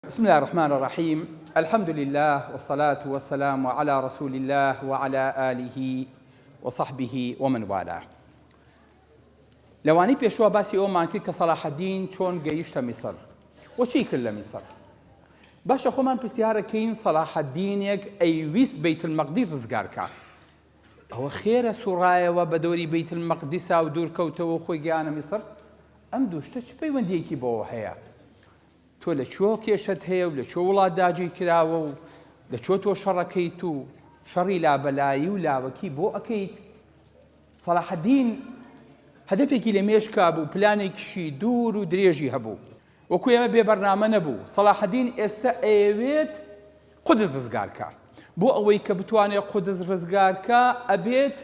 بسم اللە الرحمن الرحیم الحمد للە والصلاة والسلام علی رسول اللە وعلی آله وصحبه ومن والاه. لەوانەی پێشوە باسی ئەومان کرد کە سەلاحەدین چۆن گەیشتە میسر و چی کرد لە میسر. باشە خۆمان پرسیارەکەین سەلاحەدینێک ئەیویست بەیت المەقدیس ڕزگار کا ئەوە خێرە سوڕایەوە بە دەوری بەیت المەقدیسا و دوور کەوتەوە و خۆی گەیانە میسر؟ ئەم دوو شتە چ پەیوەندیەکی بەوە هەیە؟ تۆ لە کوێ کێشەت هەیە و لە کوێ وڵات داگیر کراوە و لە کوێ تۆ شەڕەکەیت و شەڕی لابەلایی و لاوەکی بۆ ئەکەیت؟ سەڵاحەدین هەدەفێکی لە مێشکا بوو، پلانێکیشی دوور و درێژی هەبوو. وەکو ئێمە بێ بەرنامە نەبوو. سەڵاحەدین ئێستە ئەیەوێت قودس ڕزگار کا. بۆ ئەوەی کە بتوانێت قودس ڕزگار کا ئەبێت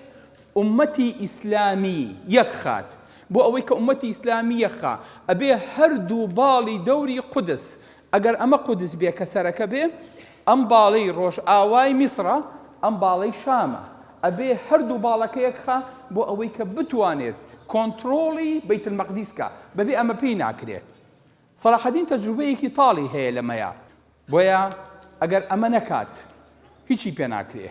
ئوممەتی ئیسلامی یەک خات. بۆ ئەوەی کە ئوممەتی ئیسلامی یەک خا ئەبێ هەردوو باڵی دەوری قودس، ئەگەر ئەمە قودس بێ کە سەرەکە بێ، ئەم باڵەی ڕۆژئاوای میسڕە، ئەم باڵەی شامە، ئەبێ هەردوو باڵەکە یەک خا بۆ ئەوەی کە بتوانێت کۆنتڕۆڵی بەیت المەقدیس کا، بەبێ ئەمە پێی ناکرێ. سەڵاحەدین تەجروبەیەکی تاڵی هەیە لەمەیا، بۆیە ئەگەر ئەمە نەکات هیچی پێ ناکرێ،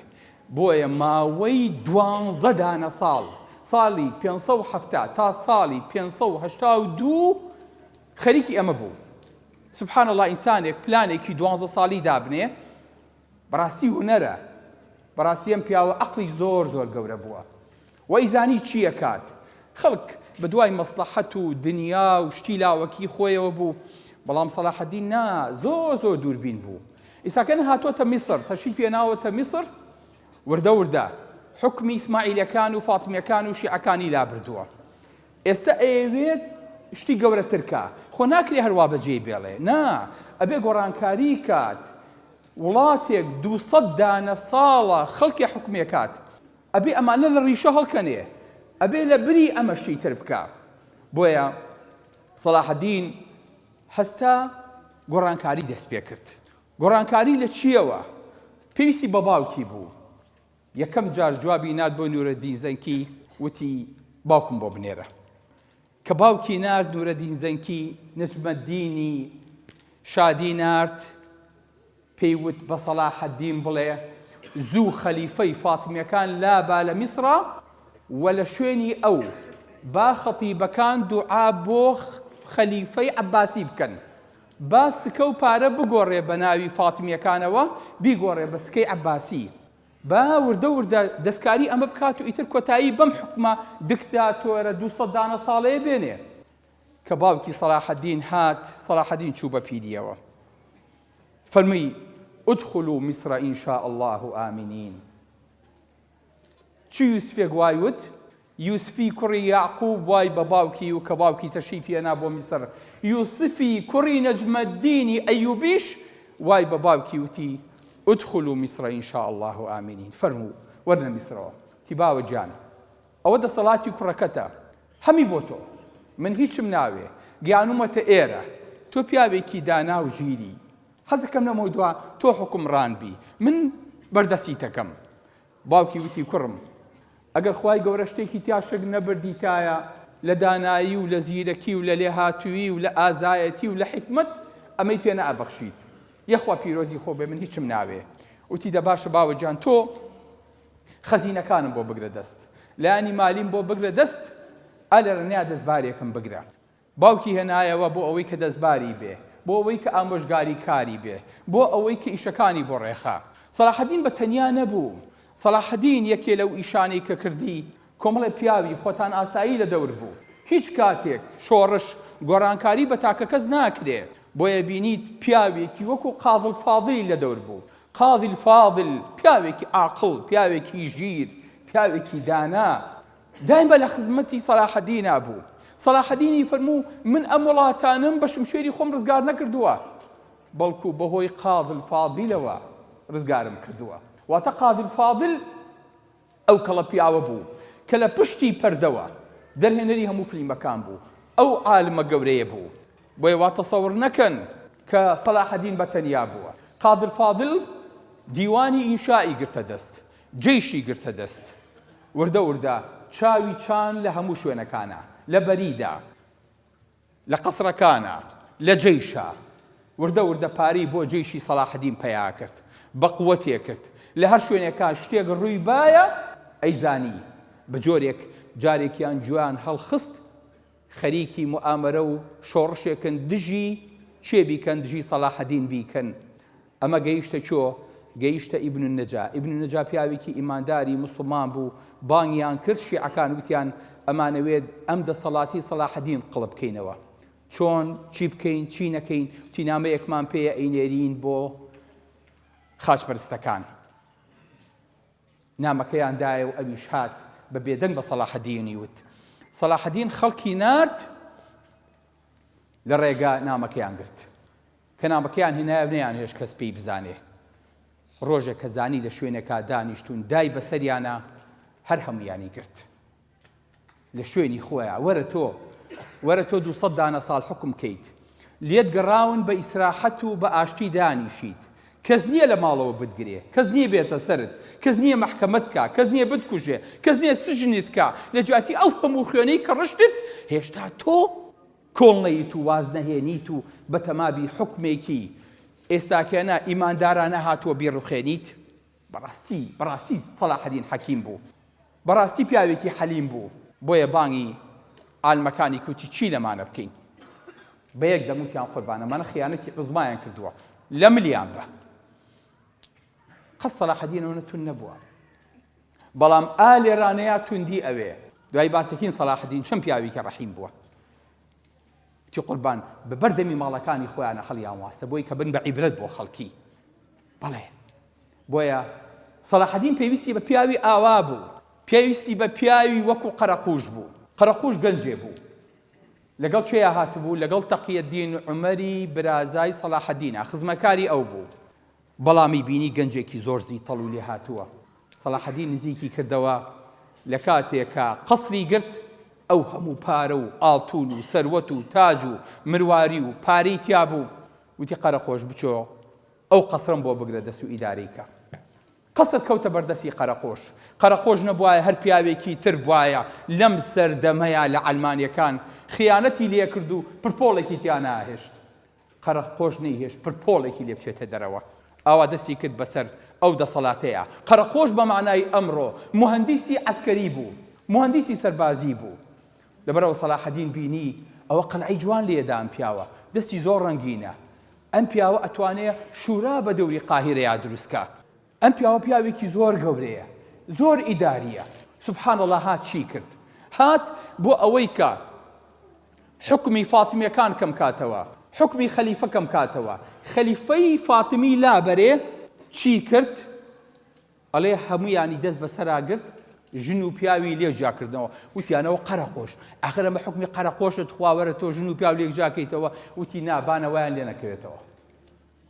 بۆیە ماوەی دوانزە دانە ساڵ، ساڵی 570 تا ساڵی 582 خەریکی ئەمە بوو. سبحان اللە ئینسانێک پلانێکی دوانزە ساڵی دابنێ بەڕاستی هونەرە، بەڕاستی ئەم پیاوە عەقڵی زۆر زۆر گەورە بووە و ئەیزانی چی ئەکات. خەڵک بە دوای مەسڵەحەت و دنیا و شتی لاوەکی خۆیەوە بوو، بەڵام سەڵاحەدین نا، زۆر زۆر دووربین بوو. ئیستا کە هاتۆتە میسر، تەشریفی هێناوەتە میسر، وردە وردە حوکمی ئیسماعیلەکان و فاتمیەکان و شیعەکانی لابردووە. ئێستە ئەیەوێت شتی گەورەتر کا. خۆ ناکرێ هەر وا بەجێی بێڵێ. نا، ئەبێ گۆڕانکاری کات. وڵاتێک 200 دانە ساڵە خەڵکێ حوکمێ کات. ئەبێ ئەمانە لە ڕیشە هەڵکەنێ، ئەبێ لە بری ئەمە شتی تر بکا. بۆیە سەڵاحەدین هەستا گۆڕانکاری دەست پێ کرد. گۆڕانکاری لە چییەوە؟ پێویستی بە باوکی بوو. یەکەم جار جوابی نارد بۆ نورەدین زەنکی وتی باوکم بۆ بنێرە. کە باوکی نارد نورەدین زەنکی نەجمەدینی شادی نارد پێی وت بە سەڵاحەدین بڵێ زوو خەلیفەی فاتمیەکان لابا لە میسرا و لە شوێنی ئەو با خەتیبەکان دوعا بۆ خەلیفەی عەباسی بکەن با سکە و پارە بگۆڕێ بە ناوی فاتمیەکانەوە بیگۆڕێ بە سکەی عەباسی با وردە وردە دەستکاری ئەمە بکات و ئیتر کۆتایی بەم حوکمە دکتاتۆرە 200 دانە ساڵەیە بێنێ کە باوکی سەلاحەدین هات سەلاحەدین چوو بە پیریەوە فەرمووی، ادخلوا مصر ان شاء اللە آمنین. چ یوسفێک وای وت؟ یوسفی کوڕی یەعقوب وای بە باوکی و کە باوکی تەشریفی هێنا بۆ میسر، یوسفی کوڕی نەجمەدینی ئەیوبیش وای بە باوکی وتی، ادخلوا مصر ان شاء اللە آمنین. فەرموو وەرنە میسرەوە. وتی، باوە گیان ئەوە دەسەڵاتی کوڕەکەتە، هەمی بۆ تۆ، من هیچم ناوێ، گەیانوومەتە ئێرە، تۆ پیاوێکی دانا و ژیری، حەزەکەم لەمەودوا تۆ حوکمڕان بی، من بەردەستیتەکەم. باوکی وتی، کوڕم، ئەگەر خوای گەورە شتێکی تیا شک نەبردیتایە لە دانایی و لە زیرەکی و لە لێهاتوویی و لە ئازایەتی و لە حیکمەت، ئەمەی پێ نەئەبەخشیت. یەخوا پیرۆزی خۆ بێ من هیچم ناوێ. وتی، دە باشە باوە گیان، تۆ خەزینەکانم بۆ بگرە دەست، لایەنی مالیم بۆ بگرە دەست، ئا لە رنیا دەستبارێکم بگرە. باوکی هێنایەوە بۆ ئەوەی کە دەستباری بێ، بۆ ئەوەی کە ئامۆژگاری کاری بێ، بۆ ئەوەی کە ئیشەکانی بۆ ڕێخا. سەلاحەدین بە تەنیا نەبوو. سەلاحەدین یەکێ لەو ئیشانەی کە کردی، کۆمەڵێ پیاوی خۆتان ئاسایی لە دەور بوو. هیچ کاتێک شۆڕش، گۆڕانکاری بە تاکەکەس ناکرێ. بۆیە بینیت پیاوێکی وەکوو قازڵ فازلی لە دەور بوو. قاضی الفاضل پیاوێکی عاقڵ، پیاوێکی ژیر، پیاوێکی دانا، دایمە لە خزمەتی سەلاحەدینا بوو. سەلاحەدینی فەرموو من ئەم وڵاتانەم بە شمشێری خۆم ڕزگار نەکردووە، بەڵکو بەهۆی قاضی الفاضلەوە ڕزگارم کردووە. واتە قاضی الفاضل ئەو کەڵە پیاوە بوو کە لە پشتی پەردەوە دەرهێنەری هەموو فلیمەکان بوو، ئەو عالمە گەورەیە بوو. بۆیە وا تەسەور نەکەن کە سەلاحەدین بە تەنیا بووە. قادر فادل دیوانی ئینشائی گرتە دەست، جەیشی گرتە دەست. وردە وردە چاوی چان لە هەموو شوێنەکانا، لە بەریدا، لە قەسرەکانا، لە جەیشا. وردە وردە پارەی بۆ جەیشی سەڵاحەدین پەیا کرد، بە قوەتێ کرد. لە هەر شوێنێکا شتێک ڕووی بایە ئەیزانی. بە جۆرێک جارێکیان گوێیان هەڵخست خەریکی موئامەرە و شۆڕشێکن دژی کێ بیکەن دژی سەڵاحەدین بیکەن. ئەمە گەیشتە کۆ؟ گەیشتە ئیبن النجا. ئیبن النجا پیاوێکی ئیمانداری موسڵمان بوو، بانگیان کرد شیعەکان وتیان ئەمانەوێت ئەم دەسەڵاتی سەڵاحەدین قڵپ بکەینەوە. چۆن، چی بکەین، چی نەکەین، وتی نامەیەکمان پێیە ئەینێرین بۆ خاچپەرستەکان. نامەکەیان دایە و ئەویش هات بە بێدەنگ بە سەڵاحەدینی وت. سەڵاحەدین خەڵکی نارد لە ڕێگا نامەکەیان گرت. کە نامەکەیان هێنایە و نەیانهێشت کەس پێی بزانێ. ڕۆژێک کە زانی لە شوێنێکا دانیشتوون دای بەسەریانا هەر هەموویانی گرت. لە شوێنی خۆیا وەرە تۆ وەرە تۆ 200 دانە ساڵ حکم کەیت لێت گەڕاون بە ئیسراحەت و بە ئاشتی دانیشیت کەس نییە لە ماڵەوە بتگرێ کەس نییە بێتە سەرت کەس نییە مەحکەمەت کا کەس نییە بتکوژێ کەس نییە سجنت کا لە جیاتی ئەو هەموو خوێنەی کە ڕشتت هێشتا تۆ کۆڵ نەیت و واز نەهێنیت و بەتەمابی حکمێکی ئێستاکێنە ئیماندارانە هاتووە بیڕوخێنیت بەڕاستی بەڕاستی سەلاحەدین حەکیم بوو بەڕاستی پیاوێکی حەلیم بوو بۆیە بانگی عالمەکانی کوتی چی لەمانە بکەین بە یەک دەم وتیان قوربان ئەمانە خیانەتی عوزمایان کردووە لە ملیان بە قەت سەلاحەدین ئەوەنە توند نەبووە بەڵام ئا لێرانەیە توندی ئەوێ دوای باسەکین سەلاحەدین چەند پیاوێکی ڕەحیم بووە وتی قوربان بە بەردەمی ماڵەکانی خۆیانە هەڵیان واستە بۆی کە بن بە عیبرەت بۆ خەڵکی بەڵێ بۆیە سەلاحەدین پێویستی بە پیاوی ئاوا بوو پێویستی بە پیاوی وەکو قەرەقوش بوو قەرەقوش گەنجێ بوو لەگەڵ کێیا هاتبوو لەگەڵ تەقیەدین عومەری برازای سەلاحەدینە خزمەکاری ئەو بوو بەڵامی بینی گەنجێکی زۆر زیتەڵ و لێهاتووە. سەڵاحەدین نزیکی کردەوە، لە کاتێکا قەسری گرت، ئەو هەموو پارە و ئاڵتوون و سەروەت و تاج و مرواری و پارەی تیا بوو، وتی قەرەقۆش بچۆ ئەو قەسرەم بۆ بگرە دەست و ئیدارەی کە. قەسر کەوتە بەردەستی قەرەقۆش. قەرەقۆش نەبوایە هەر پیاوێکی تر بوایە لەم سەردەمەیا لە عەلمانیەکان خیانەتی لێکرد و پرپۆڵێکی تیا ناهێشت. قەرەقۆش نەیهێشت پرپۆڵێکی لێ بچێتە دەرەوە. ئاوا دەستی کرد بەسەر ئەو دەسەڵاتەیا. قەرەقۆش بە مانای ئەمڕۆ موهەندیسی عەسکەری بوو، موهەندیسی سەربازی بوو. لەبەرئەوە سەلاحەدین بینی ئەوە قەلعەی جوان لێدا ئەم پیاوە دەستی زۆر ڕەنگینە. ئەم پیاوە ئەتوانێ شورا بە دەوری قاهیرەیا دروست کا. ئەم پیاوە پیاوێکی زۆر گەورەیە، زۆر ئیدارییە. سبحان اللە هات چی کرد؟ هات بۆ ئەوەی کە حوکمی فاتمیەکان کەم کاتەوە، حوکمی خەلیفە کەم کاتەوە، خەلیفەی فاتمی لابەرێ، چی کرد؟ ئەڵێ هەمویانی دەست بەسەرا گرت، ژن و پیاوی لێک جیا کردنەوە، وتیانەوە قەرەقۆش، ئاخر ئەمە حوکمی قەرەقۆشە، تخوا وەرە تۆ ژن و پیاو لێک جیا کەیتەوە، وتی نا با نەوەیان لێ نەکەوێتەوە.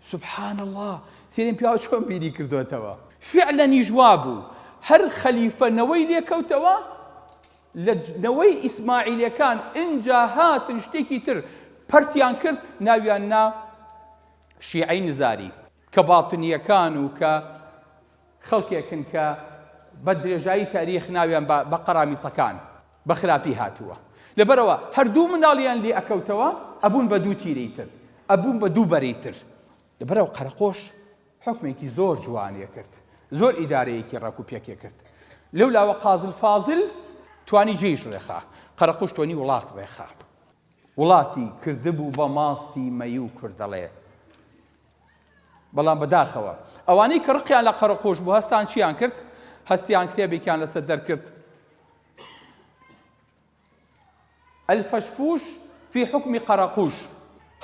سبحان اللە سەیرم پیاوە چۆن بیری کردۆتەوە فعلەنیش وابوو هەر خەلیفە نەوەی لێکەوتەوە لە نەوەی ئیسماعیلەکان ئینجا هاتن شتێکی تر پەرتیان کرد ناویان نا شیعەی نزاری کە باتنیەکان و کە خەڵکێکن کە بە درێژایی تاریخ ناویان بە قەرامیتەکان بە خراپی هاتووە لەبەرئەوە هەر دوو منداڵیان لێ ئەکەوتەوە ئەبوون بە دوو تیرەی تر ئەبوون بە دوو بەرەی تر لەبەرئەوە قەرەقۆش حوکمێکی زۆر جوانێ کرد زۆر ئیدارەیەکی ڕێک و پێکێ کرد لەو لاوە قازل فازل توانی جێیش ڕێخا قەرەقوش توانی وڵات ڕێخا وڵاتی کردبوو بە ماستی مەیو کوردەڵێ بەڵام بەداخەوە ئەوانەی کە ڕقیان لە قەرەقۆش بوو هەستان چیان کرد هەستیان کتێبێکیان لەسەر دەرکرد الفشفوش فی حکمی قەرەقوش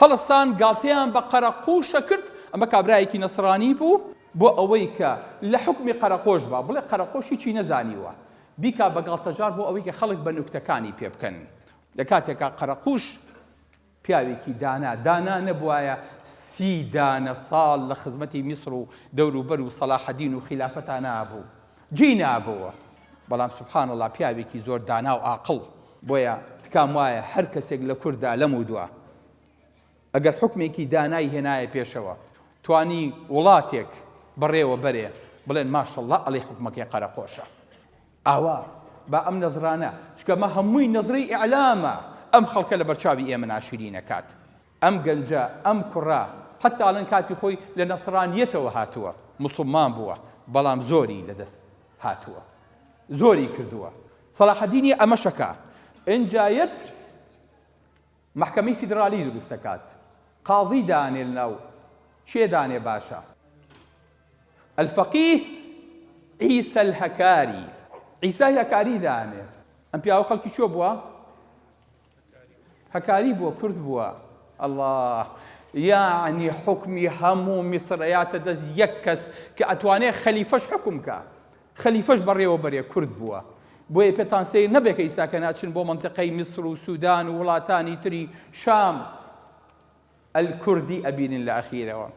هەڵەسان گاڵتەیان بە قەرەقوشە کرد ئەمە کابرایەکی نەسرانی بوو بۆ ئەوەی کە لە حکمی قەرەقۆش با بڵێ قەرەقۆش هیچی نەزانیوە بیکا بە گاڵتەجار بۆ ئەوەی کە خەڵک بە نوکتەکانی پێ بکەن لە کاتێکا قەرەقوش پیاوێکی دانا، دانا نەبوایە سی دانە ساڵ لە خزمەتی میسر و دەوروبەر و سەلاحەدین و خیلافەتا نابوو، جێی نابۆوە، بەڵام سبحان اللە پیاوێکی زۆر دانا و ئاقڵ. بۆیە تکام وایە هەر کەسێک لە کورددا لەمودوا ئەگەر حوکمێکی دانای هێنایە پێشەوە توانی وڵاتێک بەڕێوە بەرێ بڵێن ماشەڵڵا ئەڵێ حوکمەکەی قەرەقۆشە. ئاوا با ئەم نەزرانە، چونکە ئەمە هەمووی نەزرەی ئیعلامە، ئەم خەڵکە لەبەرچاوی ئێمە ناشیرین ئەکات. ئەم گەنجە، ئەم کوڕە. حەتتا ئەڵێن کاتی خۆی لە نەسڕانیەتەوە هاتووە موسڵمان بووە بەڵام زۆری لە دەست هاتووە زۆری کردووە سەڵاحەدینی ئەمەشەکا ئینجا یەت مەحکەمەی فیدرالی دروست دەکات قاضی دانێ لەناو کێ دانێ باشە الفقیه عیسى الهەکاری عیسای هەکاری دانێ ئەم پیاوە خەڵکی چۆ بووە هەکاری بووە کورد بووە اللە یەعنی حوکمی هەموو میسر ئەیاتە دەست یەک کەس کە ئەتوانێ خەلیفەش حوکم کا خەلیفەش بەڕێوە بەرێ کورد بووە بۆیە پێتان سەیر نەبێ کە ئیستا کە ناچن بۆ مەنتیقەی میسر و سودان و وڵاتانی تری شام الکوردی ئەبینن لە ئەخیرەوە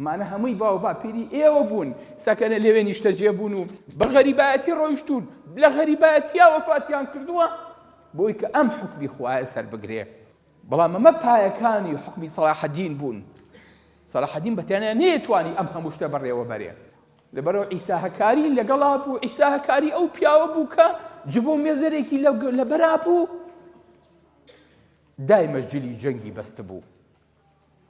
مانە هەمووی باو باپیری ئێوە بوون سەکەنە لەوێ نیشتەجێ بوون و بە غەریبایەتی ڕۆیشتوون لە غەریبایەتیا وەفاتیان کردووە بۆی کە ئەم حوکمی خوایە سەر بگرێ بەڵام ئەمە پایەکانی حوکمی سەڵاحەدین بوون سەڵاحەدین بە تەنیا نەیەتوانی ئەم هەموو شتە بەڕێوە بەرێ لەبەرەوە عیسا هەکاری لەگەڵا بوو عیسا هەکاری ئەو پیاوە بوو کە جبۆ مێزەرێکی لەبەرا بوو دایمە جلی جەنگی بەستبوو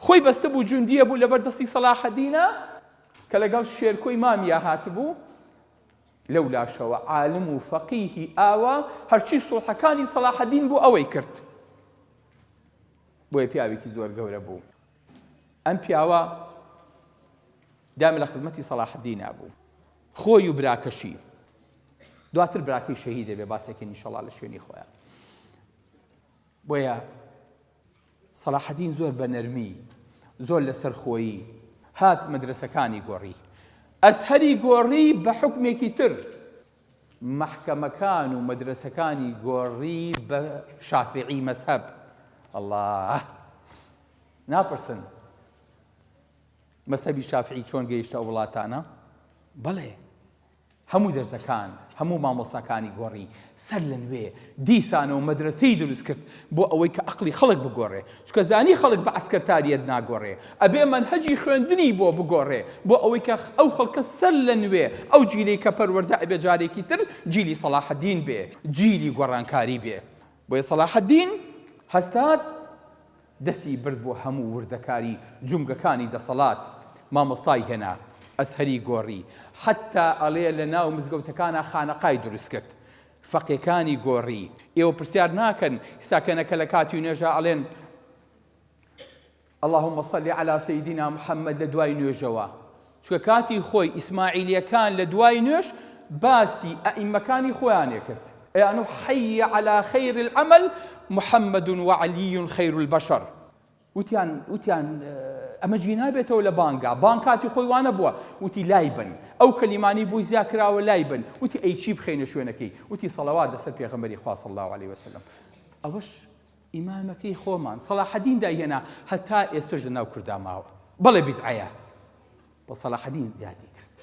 خۆی بەستبوو جوندیە بوو لەبەر دەستی سەڵاحەدینە کە لەگەڵ شێرکۆی مامیا هاتبوو لەولاشەوە عالم و فەقیهی ئاوا هەرچی سوڵحەکانی سەڵاحەدین بوو ئەوەی کرد بۆیە پیاوێکی زۆر گەورە بوو ئەم پیاوە دام لە خزمەتی سەڵاحەدینا بوو خۆی و براکەشی دواتر براکەی شەهیدە بێ باسێکی نیشەڵا لە شوێنی خۆیان بۆیە سەڵاحەدین زۆر بە نەرمی، زۆر لەسەر خۆیی هات مەدرەسەکانی گۆڕی. ئەزهەری گۆڕی بە حوکمێکی تر. مەحکەمەکان و مەدرەسەکانی گۆڕی بە شافعی مەزهەب. ئەڵا ناپرسن مەزهەبی شافعی چۆن گەیشتە ئەو وڵاتانە؟ بەڵێ. هەموو دەرسەکان هەموو مامۆستاکانی گۆڕی سەر لە نوێ دیسانەوە مەدرەسەی دروست کرد بۆ ئەوەی کە ئەقڵی خەڵک بگۆڕێ چونکە زانی خەڵک بە عەسکەرتاریەت ناگۆڕێ ئەبێ مەنهەجی خوێندنی بۆ بگۆڕێ بۆ ئەوەی کە ئەو خەڵکە سەر لە نوێ ئەو جیلەی کە پەروەردە ئەبێ جارێکی تر جیلی سەڵاحەدین بێ جیلی گۆڕانکاری بێ بۆیە سەڵاحەدین هەستات دەستی برد بۆ هەموو وردەکاری جومگەکانی دەسەڵات، مامۆستای هێنا، ئەزهەری گۆڕی، حەتتا ئەڵێ لە ناو مزگەوتەکانا خانەقای دروست کرد، فەقێکانی گۆڕی، ئێوە پرسیار ناکەن ئیستا کە لە کاتی نوێژا ئەڵێن اللهم صل علی سیدنا محمد لە دوای نوێژەوە، چونکە کاتی خۆی ئیسماعیلیەکان لە دوای نوێژ باسی ئەئیمەکانی خۆیانێ کرد ئەیانو حی علی خیر العمل محمد وعلی خیر البشر وتیان وتیان ئەمە جی نابێتەوە لە بانگا بانگ کاتی خۆی وانە بووە وتی لای بن ئەو کەلیمانی بۆی زیا کراوە لای بن وتی ئەی چی بخەینە شوێنەکەی وتی سەڵەوات لەسەر پێغەمبەری خوا صلی الله علیه وسلم ئەوەش ئیمامەکەی خۆمان سەڵاحەدین دایهێنا هەتا ئێستەش لەناو کوردا ماوە بەڵێ بیدعەیە بە سەڵاحەدین زیادی کرد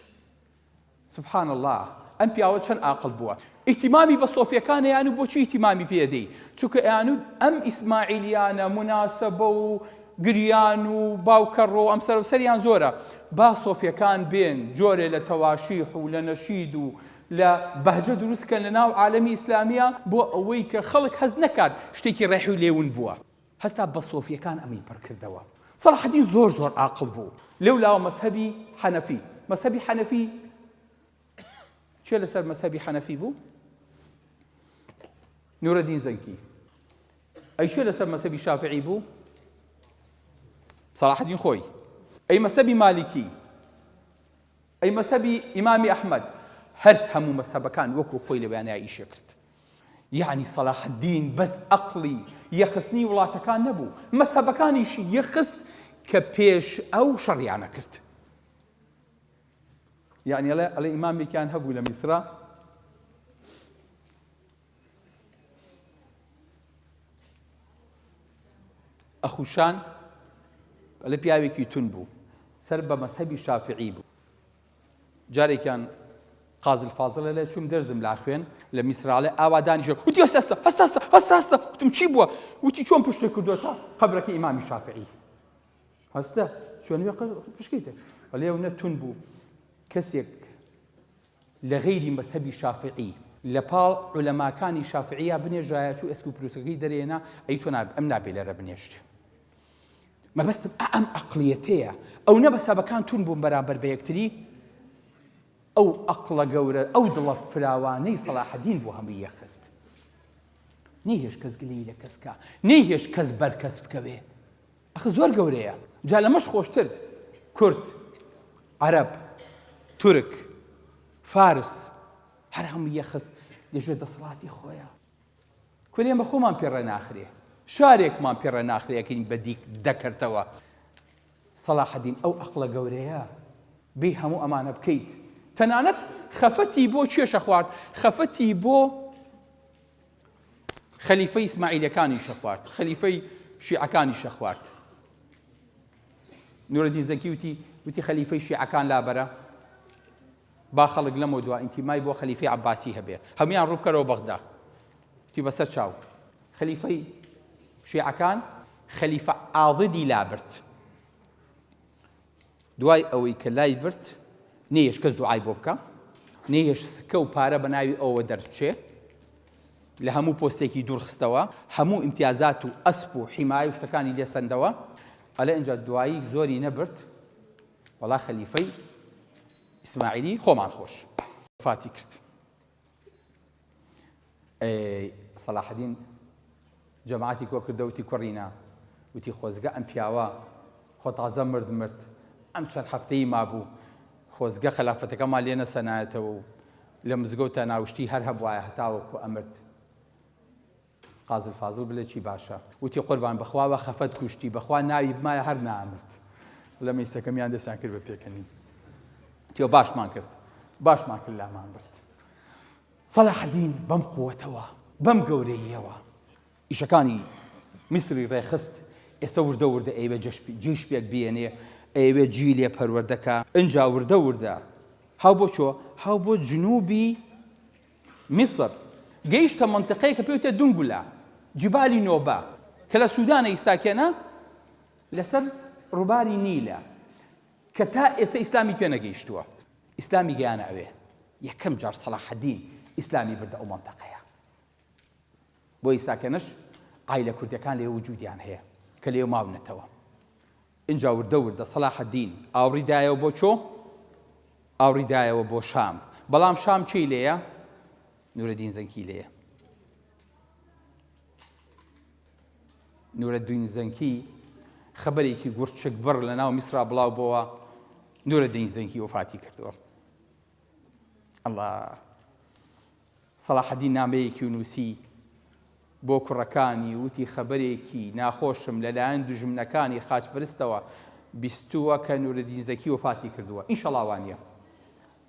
سبحان الله ئەم پیاوە چەند ئاقل بووە ئیتیمامی بە سۆفیەکان یان و بۆچی ئیتیمامی پێدەی چونکە ئەیانوت ئەم ئیسماعیلیانە مناسبە و گریان و باوکەڕۆ ئەم سەر و سەریان زۆرە با سۆفیەکان بێن جۆرێ لە تەواشیح و لە نەشید و لە بەهجە دروست کەن لە ناو عالەمی ئیسلامیا بۆ ئەوەی کە خەڵک هەست نەکات شتێکی ڕێحی لێ ون بووە. هەستا بە سۆفیەکان ئەمەی پڕ کردەوە. سەڵاحەدین زۆر زۆر ئاقڵ بوو. لەو لاوە مەزهەبی حەنەفی. مەزهەبی حەنەفی کێ لەسەر مەزهەبی حەنەفی بوو؟ نورەدین زەنکی. ئەی کێ لەسەر مەزهەبی شافعی بوو؟ سەڵاحەدین خۆی. ئەی مەزهەبی مالیکی؟ ئەی مەزهەبی ئیمامی ئەحمەد؟ هەر هەموو مەزهەبەکان وەکو خۆی لەویانیا ئیشێ کرد. یەعنی سەلاحەدین بەس ئەقڵی یەخستنی وڵاتەکان نەبوو، مەزهەبەکانیشی یەخست کە پێش ئەو شەڕیانە کرد. یەعنی ئەڵێ ئەڵێ ئیمامێکیان هەبوو لە میسرا ئەخوشان ئەلە پیاوێکی تون بوو سەر بە مەسەبی شافعی بوو جارێکیان قازل فازڵە لە چوم دەرزم لا خوێن لە میسراڵێ ئاوا دانیشە وتی هەستە هەستە هەستە هەستە هەستە وتم چی بووە وتی چۆن پشتێ کردووەتە قەبرەکەی ئیمامی شافعی هەستە چۆن پشکیتە ئەلێ و نە تون بوو کەسێک لە غەیری مەزهەبی شافعی لە پاڵ عولەماکانی شافعییا بنێژرایە چوو ئێسک و پروسکەکەی دەرێنا ئەی تۆ ناب ئەم نابێ لێرە بنێژرێ. مەبەستم ئا ئەم ئەقڵیەتەیە. ئەو نە بەسابەکان توند بوون بەرامبەر بە یەکتری، ئەو ئەقڵە گەورە، ئەو دڵە فراوانەی سەڵاحەدین بۆ هەمووی یەکخست. نەیهێشت کەس گلەیی لە کەس کا، نەیهێشت کەس بەر کەس بکەوێ. ئەخ زۆر گەورەیە. جا لەمەش خۆشتر کورد، عەرەب، تورک، فارس هەر هەمووی یەکخست لەژێر دەسەڵاتی خۆیا. کورە ئێمە خۆمان پێ ڕێناخرێ شارێکمان پێ ڕێناخرێ ئەکەین بە دیک دەکەرتەوە سەڵاحەدین ئەو ئەقڵە گەورەیە بێ هەموو ئەمانە بکەیت تەنانەت خەفەتی بۆ کێشە خوارد خەفەتی بۆ خەلیفەی ئیسماعیلەکانی شەخوارد خەلیفەی شیعەکانی شەخوارد نورەدین زەکی وتی وتی خەلیفەی شیعەکان لابەرە با خەڵک لەمەو دوا ئینتیمای بۆ خەلیفەی عەباسی هەبێ هەموویان ڕووبکەرەوە بەغدا وتی بەسەر چاو خەلیفەی شیعەکان خەلیفە عاضدی لابرد دوای ئەوەی کە لای برد نەیەش کەس دوعای بۆ بکە نەیەش سکە و پارە بە ناوی ئەوە دەربچێ لە هەموو پۆستێکی دوورخستەوە هەموو ئیمتیازات و ئەسپ و حیمایە و شتەکانی لێسەندەوە ئەلێ ئینجا دوایی زۆری نەبرد وەڵا خەلیفەی ئیسماعیلی خۆمان خۆش فاتی کرد سەلاحەدین جەماعەتی کۆ کردە وتی کوڕینە وتی خۆزگە ئەم پیاوە خۆ تازە مرد مرد ئەم چەند هەفتەی مابوو خۆزگە خەلافەتەکەمان لێ نەسەنایەتەوە و لە مزگەوتە ناوشتی هەر هەبوایە هەتاوەکو ئەمرد قازل فازل بلێ چی باشە. وتی قوربان بەخوا وە خەفەت کوشتی بەخوا ناوی بمایە هەر نامرد لە مەیسەکەمیان دەستیان کرد بە پێکەنین تیۆ باشمان کرد باشمان کرد لامان برد سەلاحەدین بەم قوتەوە بەم گەورەییەوە ئیشەکانی میسری ڕێخست ئێستا وردە وردە ئەیوێ جیش پێک بێنێ ئەیەوێ جی لێ پەروەردەکە ئینجا وردە وردە هاو بۆ چۆ هاو بۆ جنوبی میسر، گەیشتە مەنتقەیەک کە پێی وترێت دونگولا، جیبالی نۆبە، کە لە سودانە ئیستاکێنە لەسەر ڕووباری نیلە، کە تا ئێستا ئیسلامی پێ نەگەیشتووە. ئیسلامی گەیانە ئەوێ. یەکەم جار سەڵاحەدین ئیسلامی بردە ئەو مەنتەقەیە. بۆ ئیستاکێنەش عایلە کوردەکان لێ وجودیان هەیە کە لێ ماونەتەوە. ئینجا وردە وردە سەلاحەدین ئاوڕی دایەوە بۆ کۆ؟ ئاوڕی دایەوە بۆ شام. بەڵام شام کێی لێیە؟ نورەدین زەنکی لێیە. نورەدین زەنکی خەبەرێکی گورچک بڕ لە ناو میسرا بڵاو بۆوە نورەدین زەنکی وەفاتی کردووە. ئەڵا سەڵاحەدین نامەیەکی و نووسی بۆ کوڕەکانی وتی خەبەرێکی ناخۆشم لەلایەن دوژمنەکانی خاچپەرستەوە بیستووە کە نورەدین زەکی وەفاتی کردووە ئینشەڵا وانیە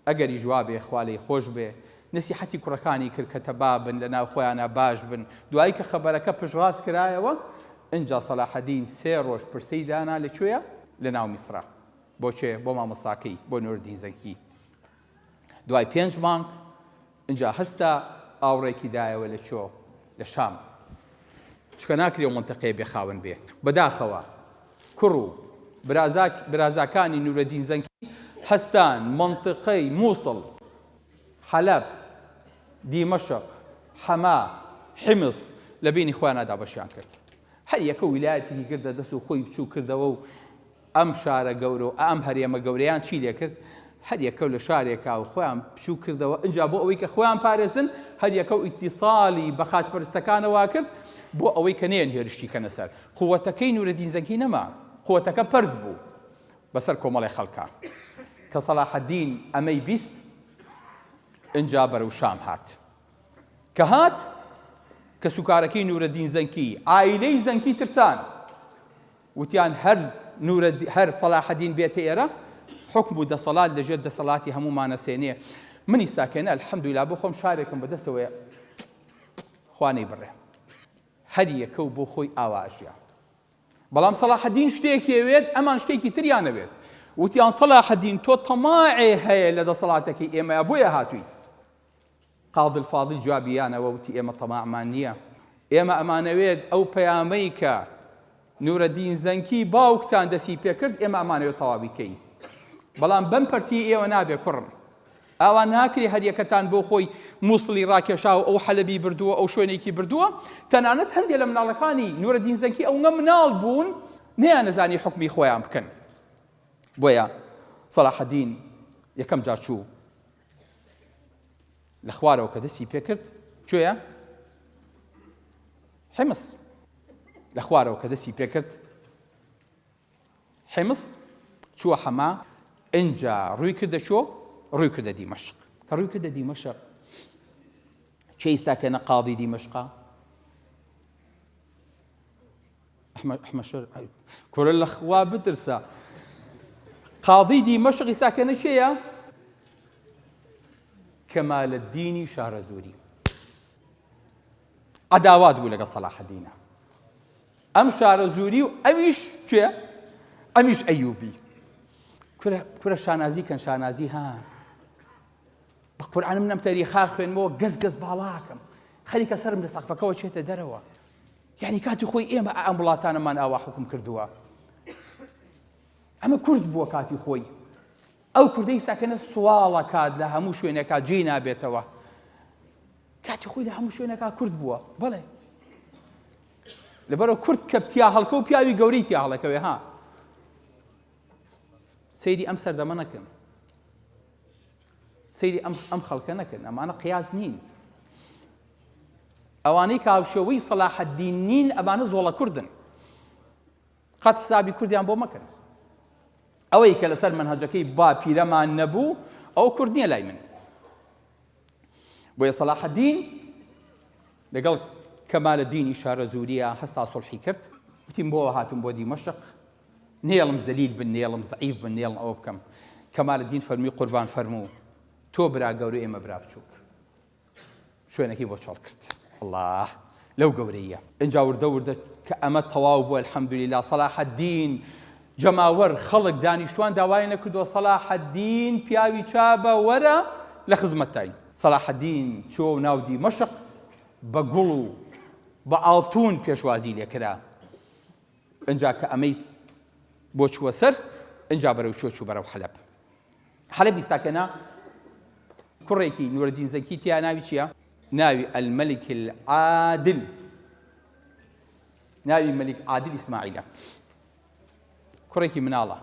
ئەگەریش وابێ خوا لێی خۆش بێ نەسیحەتی کوڕەکانی کرد کە تەبا بن لەناو خۆیانا باش بن دوایی کە خەبەرەکە پشتڕاست کرایەوە ئینجا سەلاحەدین سێ ڕۆژ پرسەی دانا لە کوێیە لەناو میسرا بۆ کێ بۆ مامۆستاکەی بۆ نورەدین زەکی دوای پێنج مانگ ئینجا هەستا ئاوڕێکی دایەوە لە چۆ؟ لە شام. چونکە ناکرێ ئەو مەنتەقەیە بێ خاوەن بێ. بەداخەوە کوڕ و برازاک برازاکانی نورەدین زەنکی هەستان مەنتقەی موسڵ، حەلەب، دیمەشق، حەما، حیمس لە بینی خۆیانا دابەشیان کرد. هەر یەکە ویلایەتێکی گرتە دەست و خۆی بچووک کردەوە و ئەم شارە گەورە و ئەم هەرێمە گەورەیان چی لێ کرد؟ هەر یەکەو لە شارێکا و خۆیان بچووک کردەوە، ئینجا بۆ ئەوەی کە خۆیان پارێزن، هەر یەکەو ئیتیسالی بە خاچپەرستەکانەوە کرد بۆ ئەوەی کە نەیەن هێرشی کەنە سەر. قووەتەکەی نورەدین زەنگی نەما، قووەتەکە پەرت بوو بەسەر کۆمەڵێ خەڵکا. کە سەڵاحەدین ئەمەی 20، ئینجا بەرەو شام هات. کە هات، کەسوکارەکەی نورەدین زەنگی، عایلەی زەنگی ترسان. وتیان هەر نورە هەر سەلاحەدین بێتە ئێرە حوکم و دەسەڵات لە ژێر دەسەڵاتی هەموومانە سێنێ منی ساکێنە الحمدللە بۆ خۆم شارێکم بەدەستەوەیە خوا نەیبڕێ هەر یەکە و بۆ خۆی ئاوا ئەژیا بەڵام سەلاحەدین شتێکی ئەوێت ئەمان شتێکی تریان ئەوێت وتیان سەلاحەدین تۆ تەماعێ هەیە لە دەسەڵاتەکەی ئێمەیا بۆیە هاتوویت قاضی الفاضل جوابی یانەوە وتی ئێمە تەماعمان نییە، ئێمە ئەمانەوێت ئەو پەیامەی کە نورەدین زەنکی باوکتان دەستی پێکرد ئێمە ئەمانەوێت تەواوی کەین، بەڵام بەم پەرتیی ئێوە نابێ کوڕم، ئاوا ناکرێ هەریەکەتان بۆ خۆی موسڵی ڕاکێشاوە ئەو حەلەبی بردووە ئەو شوێنێکی بردووە، تەنانەت هەندێ لە مناڵەکانی نورەدین زەنکی ئەونگە مناڵ بوون. نەیانەزانی حوکمی خۆیان بکەن. بۆیە سەلاحەدین یەکەم جار چوو لە خوارەوە کە دەستی پێکرد کوێیە؟ حمص لە خوارەوە کە دەستی پێکرد حمص چووە حەما ئینجا ڕووی کردە چۆ ڕووی کردە دیمەشق کە ڕووی کردە دیمەشق چێ ئیستا کەنە قاضی دیمەشقا کورە لە خوا بترسە قاضی دیمەشق ئیستا کەنە چێیە کەمالەدینی شارەزووری عەداوات بوو لەگەڵ سەلاحەدینە ئەم شارەزووری و ئەویش کێ ئەمیش ئەیوبی کورە کورە شانازی کەن شانازی ها بە قورعانم نەم تەریخا خوێنمەوە گەز گەز باڵاکەم خەریکە سەرم لە سەقفەکەەوە چێتە دەرەوە یعنی کاتی خۆی ئێمە ئەم وڵاتانەمان ئاوا حکوم کردووە ئەمە کورد بووە کاتی خۆی ئەو کوردەی ساکەنە سواڵە کات لە هەموو شوێنێکا جێی نابێتەوە کاتی خۆی لە هەموو شوێنێکا کورد بووە بەڵێ لەبەرە کورد کە تیا هەڵکە و پیاوی گەورەی تیا هەڵەکەوێ ها سەیری ئەم سەردەمە نەکەن سەیری ئەم ئەم خەڵکە نەکەن ئەمانە قیاس نین ئەوانەی کاوشەوەی سەلاحەدین نین ئەمانە زۆڵە کوردن قەت حسابی کوردیان بۆ مەکەن ئەوەی کە لەسەر مەنهەجەکەی باپیرەمان نەبوو ئەو کورد نییە لای من بۆیە سەلاحەدین لەگەڵ کەمالە دینی شارەزووریە هەستا سڵحی کرد وتیم بۆ هاتم بۆ دیمەشق نێڵم زەلیل بن نێڵم زعیف بن نێڵم ئەوە بکەم کەمالە دین فەرمی قوربان فەرموو تۆ برا گەورە ئێمە برا بچووک شوێنەکەی بۆ چۆڵ کرد اللە لەو گەورەییە ئینجا وردە وردە کە ئەمە تەواو بوو الحمدللە صلاح الدین جەماوەر خەڵک دانیشتوان داوای نەکردووە صلاح الدین پیاوی چابە وەرە لە خزمەتتاین صلاح الدین چۆ ناو دیمەشق بە گوڵ و بە ئاڵتون پێشوازی لێکرا ئینجا کە ئەمەی بۆ چووە سەر ئینجا بەرەو چۆ چوو بەرەو حەلەب حەلەب ئیستاکەنا کوڕێکی نورەدین زەکی تیا ناوی چییە؟ ناوی الملک العادل ناوی مەلیک عادل ئیسماعیلە کوڕێکی مناڵە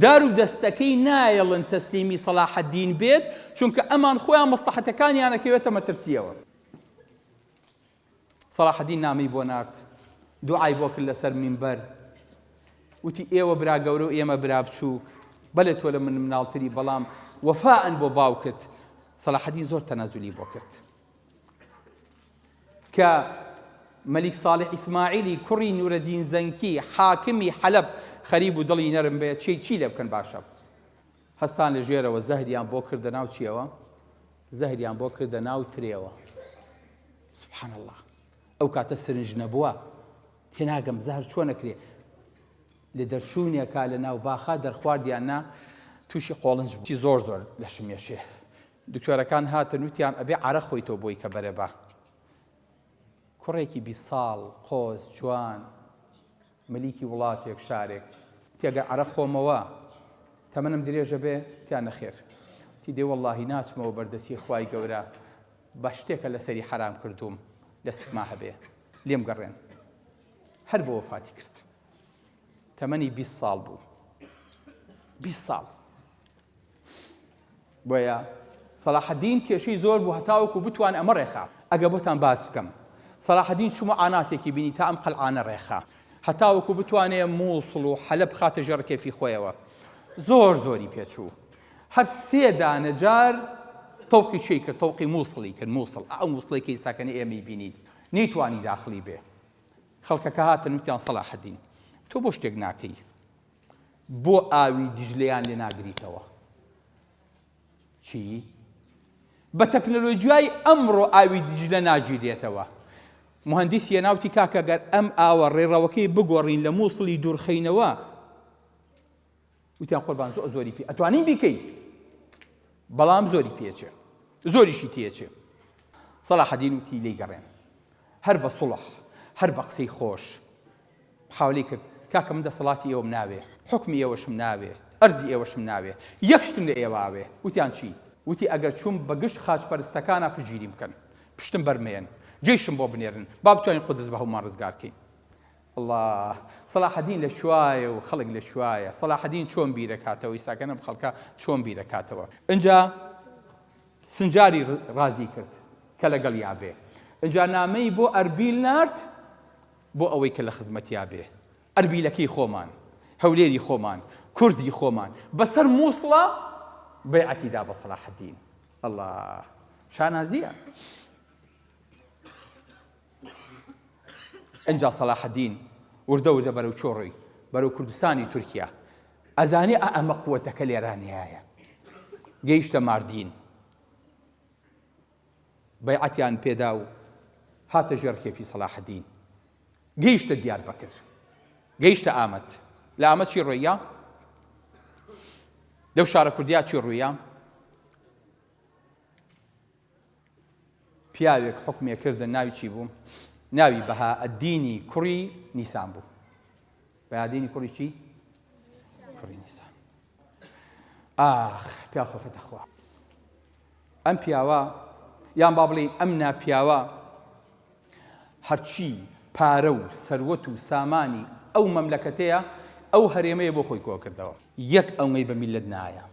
دار و دەستەکەی نایەڵن تەسلیمی سەلاحەدین بێت چونکە ئەمان خۆیان مەسلحەتەکانیانەکەوێتە مەترسیەوە سەڵاحەدین نامەی بۆ نارد، دوعای بۆ کرد لەسەر مینبەر، وتی، ئێوە برا گەورە و ئێمە برا بچووک، بەلێ تۆ لە من مناڵتری بەڵام وەفائەن بۆ باوکت، سەڵاحەدین زۆر تەنازولی بۆ کرد. کە مەلیک ساڵح ئیسماعیلی کوڕی نورەدین زەنکی حاکمی حەلەب خەریب و دڵی نەرم بێ چی چی لێ بکەن باشە. هەستان لە ژێرەوە زەهریان بۆ کردە ناو چیەوە؟ زەهریان بۆ کردە ناو ترێوە. سبحان اللە ئەو کاتە سرنج نەبووە تێناگەم زەهر چۆن ئەکرێ لە دەرچوونێکا لە ناو باخا دەرخواردیان نا تووشی قۆڵنج بوو زۆر زۆر لەشم یەشێ دکتۆرەکان هاتن وتیان ئەبێ عەرەق خۆی تۆ بۆی کە بەرێ با کوڕێکی 20 ساڵ قۆز جوان ملیکی وڵاتێک شارێک تێگەر عەرەق خۆمەوە تەمەنم درێژە بێ تیان نەخێر تی دێ وەڵاهی ناچمەوە بەردەسی خوای گەورە بە شتێکە لەسەری حەرام کردووم لە سکما هەبێ لێم گەڕێن هەر بۆ وەفاتی کرد تەمەنی 20 ساڵ بوو 20 ساڵ بۆیە سەلاحەدین کێشەی زۆر بوو هەتاوەکو بتوان ئەمە ڕێخا ئەگە بۆتان باس بکەم سەلاحەدین چ معاناتێکی بینی تا ئەم قەلعانە ڕێخا هەتاوەکو بتوانێ مووسڵ و حەلەب بخاتە ژێر ڕکێفی خۆیەوە زۆر زۆری پێچوو هەر سێ دانە جار تەوقی چێی کرد تەوقی مووسڵی کرد مووسڵ ئەو مووسڵەی کە ئیستاکەنە ئێمەی بینین نەیتوانی داخلی بێ خەڵکەکە هاتن وتیان سەلاحەدین تۆ بۆ شتێک ناکەی بۆ ئاوی دیجلەیان لێ ناگریتەوە چی؟ بە تەکنەلۆجیای ئەمڕۆ ئاوی دیجلە ناگیرێتەوە مهندس یەناوتی کاکە گەر ئەم ئاوە ڕێڕەوەکەی بگۆڕین لە مووسڵی دوورخەینەوە وتیان قوربان زۆر زۆری پێ ئەتوانین بیکەین بەڵام زۆری پێچێ زۆریشی تێچێ سەلاحەدین وتی لی گەڕێن هەر بە سوڵح هەر بە قسەی خۆش حاولی کرد کاکە من دەسەڵاتی ئێوەم ناوێ حکمی ئێوەشم ناوێ ئەرزی ئێوەشم ناوێ یەک شتم لە ئێوە ئاوێ وتیان چی وتی ئەگەر چوم بە گشت خاچپەرستەکانە پشتگیریم بکەن پشتم بەرمەیەن جێشم بۆ بنێرن با بتوانین قودس بە هەمومان ڕزگار کەین. اللە سەلاحەدین لە کوایە و خەڵک لە کوایە سەلاحەدین چۆن بیرەکاتەوە ئیساکە نەم خەڵکە چۆن بیرەکاتەوە ئینجا سنجاری ڕازی کرد کە لەگەڵیا بێ ئینجا نامەی بۆ ئەربیل نارد بۆ ئەوەی کە لە خزمەتیا بێ ئەربیلەکەی خۆمان هەولێری خۆمان کوردی خۆمان بەسەر مووسڵە بەیعەتی دا بە سەلاحەدین اللە شانازیە ئنجا سەلاحەدین وردە وردە بەرەو کوێ ڕۆی؟ بەرەو کوردستانی تورکیا. ئەزانێ ئا ئەمە قوەتەکە لێرانەیایە. گەیشتە ماردین. بەیعەتیان پێدا و هاتە ژێر ڕکێفی سەلاحەدین. گەیشتە دیاربەکر. گەیشتە ئامەد. لە ئامەد چی ڕوویا؟ لەو شارە کوردیا چی ڕوویا؟ پیاوێک حوکمێ کردن ناوی چی بوو؟ ناوی بەهائەدینی کوڕی نیسان بوو. بەهادینی کوڕی چی؟ کوڕی نیسان. ئاخ پیا خۆفەتە خوا. ئەم پیاوە یان با بڵێین ئەم ناپیاوە هەرچی پارە و سەروەت و سامانی ئەو مەملەکەتەیە ئەو هەرێمەیە بۆ خۆی کۆکردەوە یەک ئەوەی بە میلەت نایە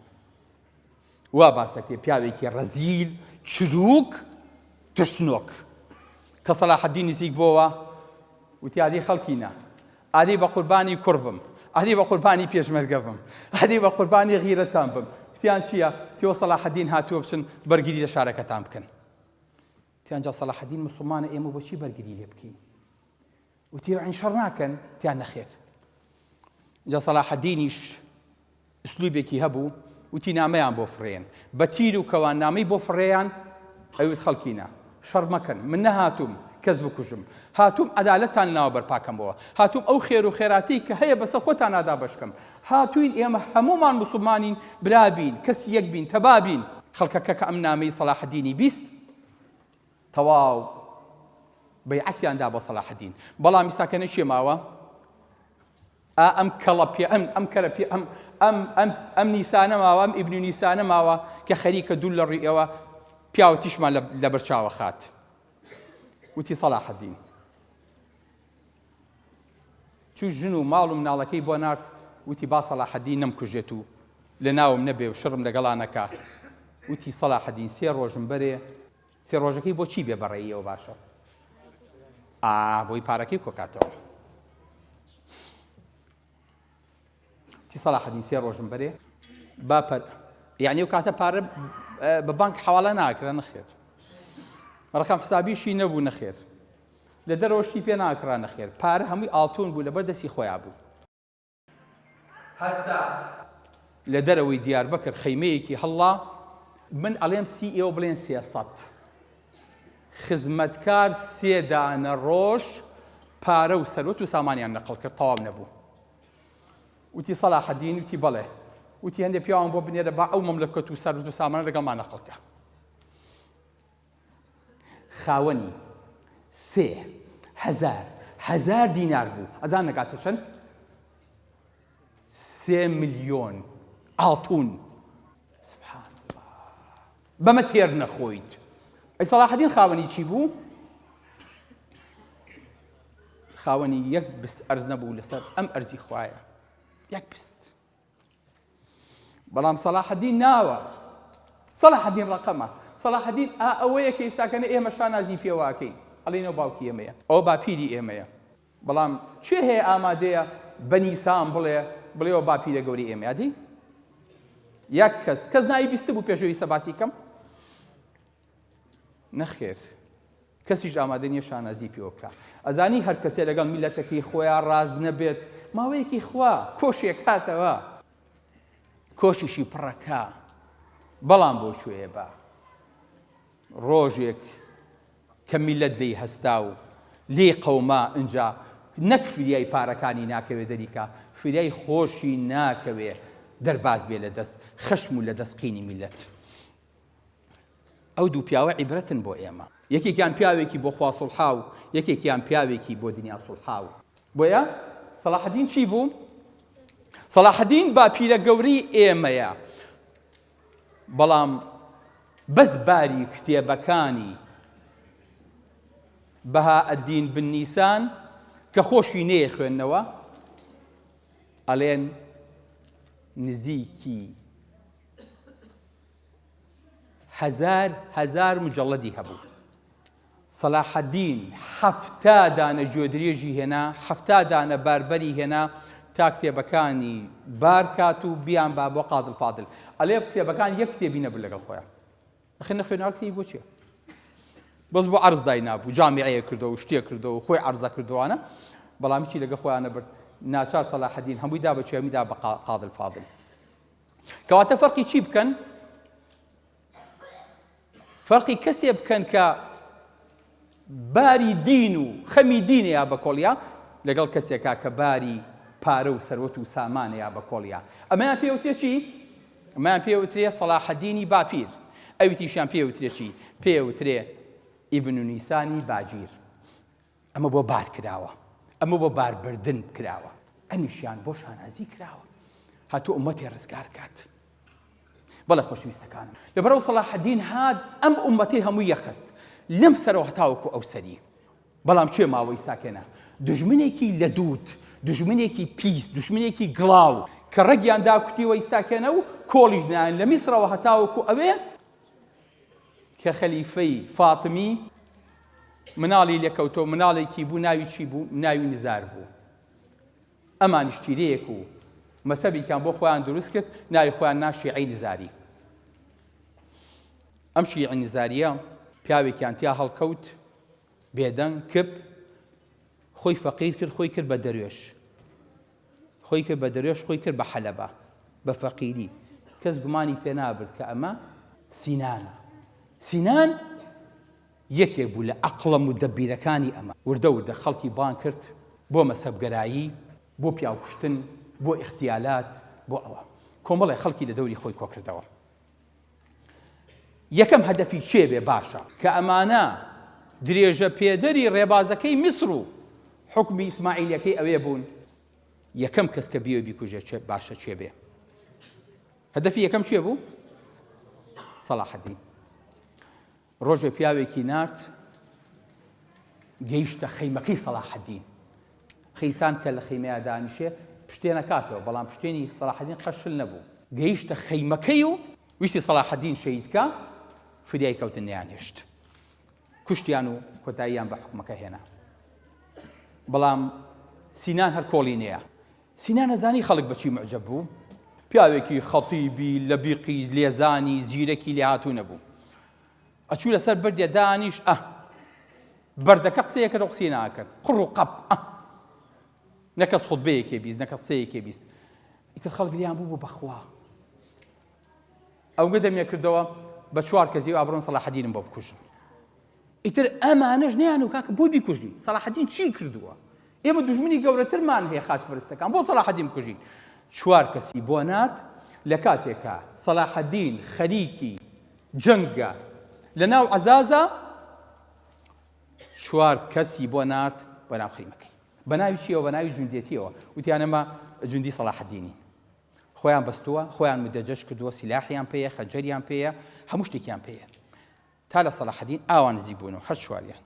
وا باس دەکرێت پیاوێکی ڕەزیل، چروک، ترسنۆک. کە سەلاحەدین نزیک بۆوە وتی ئادەی خەڵکینە، ئادەی بە قوربانی کوڕ بم، ئادەی بە قوربانی پێشمەرگە بم، ئادەی بە قوربانی غیرەتتان بم. وتیان چییە؟ وتی وە سەلاحەدین هاتووە بچن بەرگری لە شارەکەتان بکەن. وتیان جا سەلاحەدین موسڵمانە ئێمە بۆچی بەرگری لێ بکەین؟ وتی عین شەڕ ناکەن؟ وتیان نەخێر. جا سەلاحەدینیش ئسلوبێکی هەبوو وتی نامەیان بۆ فڕێن بە تیر و کەوان نامەی بۆ فڕێیان ئەیوت خەڵکینە شەڕ مەکەن من نەهاتووم کەس بکوژم هاتووم عەدالەتتان لەناو بەرپاکەمەوە هاتووم ئەو خێر و خێراتی کە هەیە بەسەر خۆتانا دابەشکەم هاتووین ئێمە هەموومان موسڵمانین برا بین کەسی یەک بین تەبا بین خەڵکەکە کە ئەم نامەی سەلاحەدینی 20 تەواو بەیعەتیان دا بە سەلاحەدین بەڵام ئیستا کە نەکێ ماوە ئا ئەم کەڵە پێ ئەم ئەم کەرە پێ ئەم ئەم ئەم ئەم نیسانە ماوە ئەم ئیبن نیسانە ماوە کە خەریکە دوور لە ڕووی ئێوە پیاوەتیشمان لەبەر چاوە خات وتی سەلاحەدین چوو ژن و ماڵ و مناڵەکەی بۆ نارد وتی با سەلاحەدین نەمکوژێت و لە ناوم نەبێ و شڕم لەگەڵا نەکا وتی سەلاحەدین سێ ڕۆژم بەرێ سێ ڕۆژەکەی بۆ چی بێ بەڕێیەوە باشە ئا بۆی پارەکەی کۆکاتەوە تی سەلاحەدین سێ ڕۆژم بەرێ با پەر یعنی ئەو کاتە پارە بە بانک حواڵە ناکرا نەخێر ڕقم حسابیشی نەبوو نەخێر لە دەرەوە شتی پێ ناکرا نەخێر پارە هەمووی ئاڵتون بوو لەبەر دەستی خۆیان بوو هەستا لە دەرەوەی دیاربەکر خەیمەیەکی هەڵا، من ئەڵێم سی ئێوە بڵێن 300 خزمەتکار سێ دانە ڕۆژ پارە و سەروەت و سامانیان نەقڵ کرد تەواو نەبوو. وتی سەلاحەدین وتی بەڵێ وتی هەندێک پیاوان بۆ بنێرە با ئەو مەملەکەت و سەروەت و سامانە لەگەڵمان نەقڵ کە. خاوەنی 3000 هەزار دینار بوو ئەزان نەگاتە چەند؟ سێ ملیۆن ئاڵتون سبحان الله بەمە تێر نەخۆیت ئەی سەڵاحەدین خاوەنی چی بوو؟ خاوەنی یەک بست ئەرز نەبوو لەسەر ئەم ئەرزی خوایە یەک بست بەڵام سەڵاحەدین ناوە سەڵاحەدین ڕەقەمە سەڵاحەدین ئا ئەوەیە کە ئێستاکەنە ئێمە شانازی پێواکەین ئەڵێنەوە باوکی ئێمەیە ئەوە باپیری ئێمەیە بەڵام کێ هەیە ئامادەیە بە نیسان بڵێ بڵێەوە باپیرە گەوری ئێمە یادی یەک کەس کەس ناوی بیستبوو پێشەوی سەباسی کەم نەخێر کەسیش ئامادە نییە شانازی پێوە بکە ئەزانی هەر کەسێ لەگەڵ میلەتەکەی خۆیان ڕاست نەبێت ماوەیەکی خوا کۆشێک هاتەوە کۆشیشی پڕەکە بەڵام بۆ کوێیە بە ڕۆژێک کە میللەت لێی هەستا و لێی قەوما ئنجا نەک فریای پارەکانی ناکەوێ دەریکا فریای خۆشی ناکەوێ دەرباز بێ لە دەست خەشم و لە دەست قینی میللەت. ئەو دوو پیاوە عیبرەتن بۆ ئێمە. یەکێکیان پیاوێکی بۆ خوا سوڵحاو یەکێکیان پیاوێکی بۆ دنیا سوڵحاو. بۆیە سەڵاحەدین چی بوو؟ سەڵاحەدین باپیرە گەورەی ئێمەیە. بەڵام بەس باری کتێبەکانی بەهائەدین بن نیسان کە خۆشی نەیە خوێندنەوە ئەڵێن نزیکی هەزار هەزار مجەڵەدی هەبوو. سەلاحەدین 70 دانە گوێدرێژی هێنا، 70 دانە باربەری هێنا تا کتێبەکانی بار کات و بیان با بۆ قادل فادل. ئەلێ کتێبەکان یەک کتێبی نەبوو لەگەڵ خۆیان. ئەخر نەخوێنەوە کتێبی بۆ چییە؟ بەس بۆ عەرز داینابوو، جامیعەیە کردەوە و شتێ کردەوە و خۆی عەرزە کردوانە، بەڵام هیچی لەگە خۆیان نەبرد. ناچار سەلاحەدین هەمووی دا بە چێ، هەمووی دا بە قادل فادل. کەواتە فەرقی چی بکەن؟ فەرقی کەسێ بکەن کە باری دین و خەمی دینەیە بە کۆڵیا لەگەڵ کەسێکا کە باری پارە و سەروەت و سامانەیە بە کۆڵیا. ئەمەیان پێوترێ چی؟ ئەمەیان پێوترێ سەلاحەدینی باپیر. ئەویتیشیان پێوترێ چی؟ پێوترێ ئیبن نیسانی باجیر. ئەمە بۆ بار کراوە، ئەمە بۆ باربردن کراوە، ئەمیشیان بۆ شانازی کراوە هاتوو ئومەتێ ڕزگار کات. بەڵێ خۆشویستەکانم، لەبەرئەوە سەڵاحەدین هات ئەم ئومەتەی هەمووی یەکخست لەم سەرەوە هەتاوەکو ئەو سەری. بەڵام کێ ماوە ئیستاکێنە؟ دوژمنێکی لەدوود، دوژمنێکی پیس، دوژمنێکی گڵاو کە ڕەگیان داکوتیوە ئیستاکێنە و کۆڵیش نایەن لە میسرەوە هەتاوەکو ئەوێ کە خەلیفەی فاتمی مناڵی لێکەوتەوە، مناڵێکی بوو ناوی چی بوو؟ ناوی نزار بوو. ئەمانیش تیرەیەک و مەسەبێکیان بۆ خۆیان دروست کرد، ناوی خۆیان نا شیعەی نزاری. ئەم شیعە نزاریە پیاوێکیان تیا هەڵکەوت، بێدەنگ، کپ، خۆی فەقیر کرد، خۆی کرد بە دەروێش. خۆی کرد بە دەروێش، خۆی کرد بە حەلەبە، بە فەقیری. کەس گومانی پێ نابرد کە ئەمە سینانە. سینان یەکێک بوو لە عەقڵە مودەبیرەکانی ئەمە. وردە وردە خەڵکی بانگ کرد بۆ مەزهەبگەرایی، بۆ پیاوکوشتن، بۆ ئیغتیالات، بۆ ئەوە. کۆمەڵێ خەڵکی لە دەوری خۆی کۆکردەوە. یەکەم هەدەفی کێ بێ باشە؟ کە ئەمانە درێژە پێدەری ڕێبازەکەی میسر و حوکمی ئیسماعیلیەکەی ئەوێ بوون، یەکەم کەس کە بیەوێ بیکوژێ کێ باشە کێ بێ؟ هەدەفی یەکەم کێ بوو؟ سەڵاحەدین. ڕۆژێ پیاوێکی نارد گەیشتە خەیمەکەی سەڵاحەدین. خیسان کە لە خەیمەیا دانیشێ پشتێنەکاتەوە، بەڵام پشتێنی سەڵاحەدین قەت شل نەبوو. گەیشتە خەیمەکەی و ویستی سەڵاحەدین شەهید کا، فریای کەوتن نەیانهێشت. کوشتیان و کۆتاییان بە حوکمەکە هێنا. بەڵام سینان هەر کۆڵی نەیا. سینان ئەزانی خەڵک بە چی موعجەب بوو؟ پیاوێکی خەتیبی لەبیقی لێزانی زیرەکی لێهاتوو نەبوو. ئەچوو لەسەر بەردێ دانیشت ئە بەردەکە قسەیە کرد و قسەی ناکرد قڕ و قەپ ئە نەکەس خوتبەیەکێ 20 نەکەس قسەیەکێ 20 ئیتر خەڵک لیان بوو بوو بەخوا ئەوگە دەمێ کردەوە بە چوار کەسی ئابڕۆن سەلاحەدینم بۆ بکوژن ئیتر ئەمانەش نیان و کاکە بۆ بیکوژین سەلاحەدین چی کردووە ئێمە دوژمنی گەورەترمان هەیە خاچ پەرستەکان بۆ سەلاحەدین بکوژین چوار کەسی بۆ نارد لە کاتێکا سەلاحەدین خەریکی جەنگە لە ناو عەزازە چوار کەسی بۆ نارد بۆ ناو خەیمەکەی بە ناوی چیەوە بە ناوی جوندێتیەوە وتیان ئەمە جوندی سەلاحەدینین خۆیان بەستووە خۆیان مدەجەج کردووە سیلاحیان پێیە خەنجەریان پێیە هەموو شتێکیان پێیە تا لە سەلاحەدین ئاوا نزیک بوونەوە هەر چواریان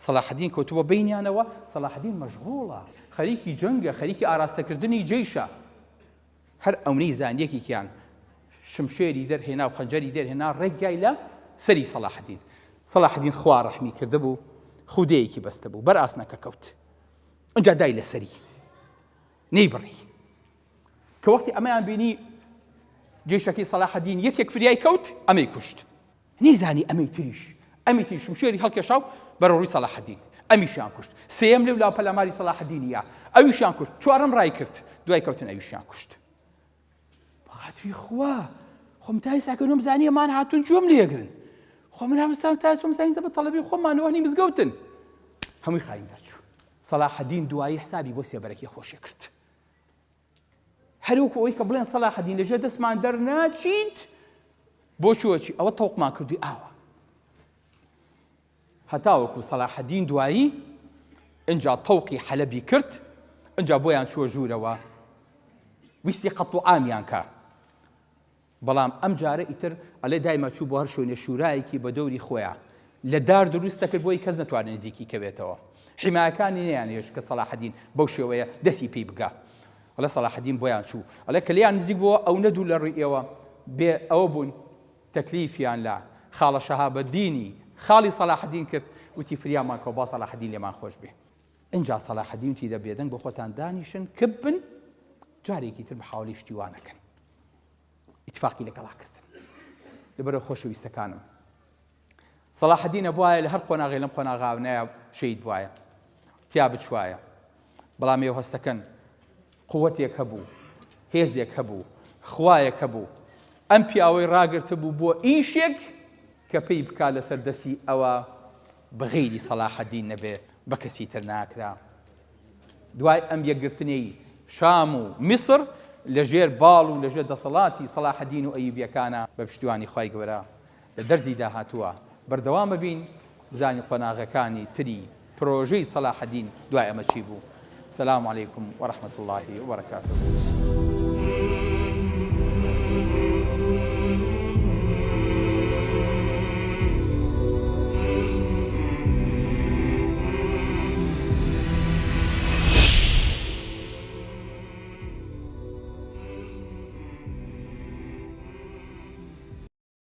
سەلاحەدین کەوتووە بینیانەوە سەلاحەدین مەشغوڵە خەریکی جەنگە خەریکی ئاراستەکردنی جەیشە هەر ئەونەی زانی یەکێکیان شمشێری دەرهێنا و خەنجەری دەرهێنا ڕێک گای لە سەری سەلاحەدین. سەلاحەدین خوا ڕەحمی کردبوو خودەیەکی بەستبوو بەر ئاسنەکە کەوت. ئینجا دای لە سەری نەیبڕی. کە وەختی ئەمەیان بینی جێشەکەی سەلاحەدین یەکێک فریای کەوت ئەمەی کوشت. نەیزانی ئەمەی تریش ئەمی تریش شمشێری هەڵکێشا و بەرەو ڕووی سەلاحەدین ئەمیشیان کوشت. سێیەم لەو لاوە پەلاماری سەلاحەدینی یا ئەویشیان کوشت. چوارەم ڕای کرد دوای کەوتن ئەویشیان کوشت. بەخاتری خوا خۆم تا ئێستا کە نۆم زانیە مان هاتوون گوێم لێگرن. خۆ من هەموو تا ئێستا زانی دەبە تەڵەبی خۆمان و هەنی مزگەوتن. هەمووی خاین دەرچوو. سەلاحەدین دوایی حسابی بۆ سێبەرەکی خۆشی کرد. هەروەکو ئەوەی کە بڵێن سەلاحەدین لەژێر دەستمان دەرناچیت بۆ چوەچی ئەوە تەوقمان کردوی ئاوە هەتاوەکو سەلاحەدین دوایی ئینجا تەوقی حەلەبی کرد ئینجا بۆیان چووە ژوورەوە ویستی قەتڵ و عامیان کا بەڵام ئەم جارە ئیتر ئەلێ دایمە چوو بۆ هەر شوێنێ شورایەکی بە دەوری خۆیا لە دار دروست دەکرد بۆی کەس نەتوانێت نزیکی کەوێتەوە. حیمایەکانی نەیانهێشت کە سەلاحەدین بەو شێوەیە دەستی پێی بگا. ئەڵێ سەلاحەدین بۆیان چوو. ئەڵێ کە لێیان نزیک بووەوە ئەونە دوور لە ڕووی ئێوە بێ ئەوە بوون تەکلیفیان لە خاڵە شەهابەدینی خاڵی سەلاحەدین کرد وتی فریامان کەوە با سەلاحەدین لێمان خۆش بێ. ئینجا سەلاحەدین وتی دە بێدەنگ بۆ خۆتان دانیشن کپ بن جارێکی تر محاوەلەی شتی وا نەکەن. ئیتفاقی لەگەڵا کردن. لەبەرئەوە خۆشەویستەکانم سەڵاحەدین ئەبوایە لە هەر قۆناغێ لەم قۆناغانەیا شەهید بوایە تیا بچوایە بەڵام ئێوە هەستەکەن قوتێک هەبوو هێزێک هەبوو خوایەک هەبوو ئەم پیاوەی ڕاگرتبوو بۆ ئیشێک کە پێی بکا لەسەر دەستی ئەوە بغەیری سەلاحەدین نەبێ بە کەسی تر ناکرا دوای ئەم یەکگرتنەی شام و میسر لەژێر باڵ و لەژێر دەسەڵاتی سەلاحەدین و ئەیوبیەکانە بە پشتیوانی خوای گەورە لە دەرزی داهاتووە بەردەوام ئەبین بزانین قۆناغەکانی تری پرۆژەی سەلاحەدین دوای ئەمە چی بوو سلام علیکم ورحمة اللە وبرکاته.